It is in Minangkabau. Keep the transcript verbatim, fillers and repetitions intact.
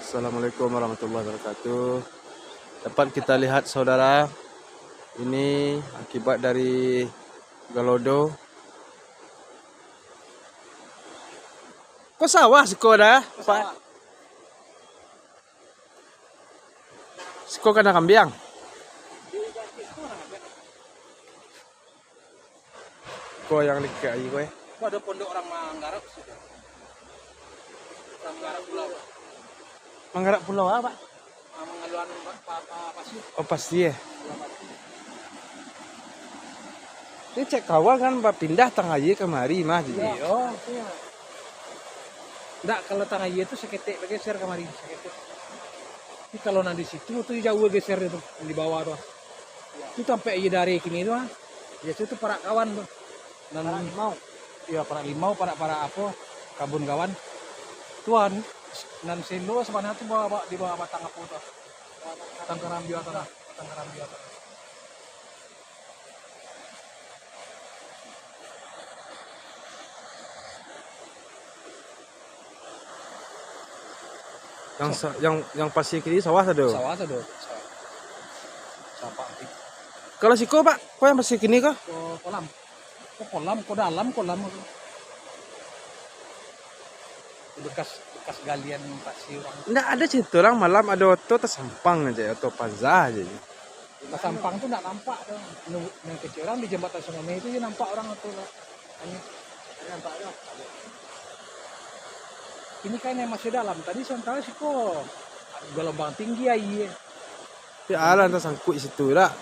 Assalamualaikum warahmatullahi wabarakatuh. Dapat kita lihat, saudara, ini akibat dari galodo. Ko sawah siko dah, Pak? Sawah. Siko kandang kambiang. Ko yang dekat aja ko, eh. Ko ado pondok urang manggarap situ. Urang manggarap pulau. Manggarap pulau apo, Pak? Ah, mangaluan pa-, pa-, pasir. Oh, pasir, eh. Pulau pasir. Ini cek kawan kan bapindah tang aia kamari mah, jadi. Iyo, iyo. Ndak, kalau tang aia tu saketek bageser kamari, saketek. Tapi kalau nan di situ tu jauah geser tu, di bawah tu. Tu tampek aia dari kini tu, ah. Biaso tu parak kawan tu. Nan parak limau. Iyo, parak limau, parak-parak apo, kabun kawan. Tu an, nan selo sabananyo tu bawah, bawah, di bawah batang apo tu. Batang karambia tu lah, batang karambia tu. Yang sa-, yang, yang pasir kini sawah sado? Sawah sado. Sawah. Sawah. Kalau siko, Pak, ko yang pasir kini ko? Ko kolam. Ko kolam, ko dalam kolam. Bekas, bekas galian pasir urang. Ndak ado cerito urang malam ado oto tasampang aja, oto panza aja. Tasampang tu ndak nampak tu. Nu-, nan kecek urang di Jambatan Sungai Meh tu je nampak urang tu lah. Anu, nampak tu. Ini kan yang masih dalam. Tadi sementara siko gelombang tinggi aia. Tapi alah tasangkuik situ dak?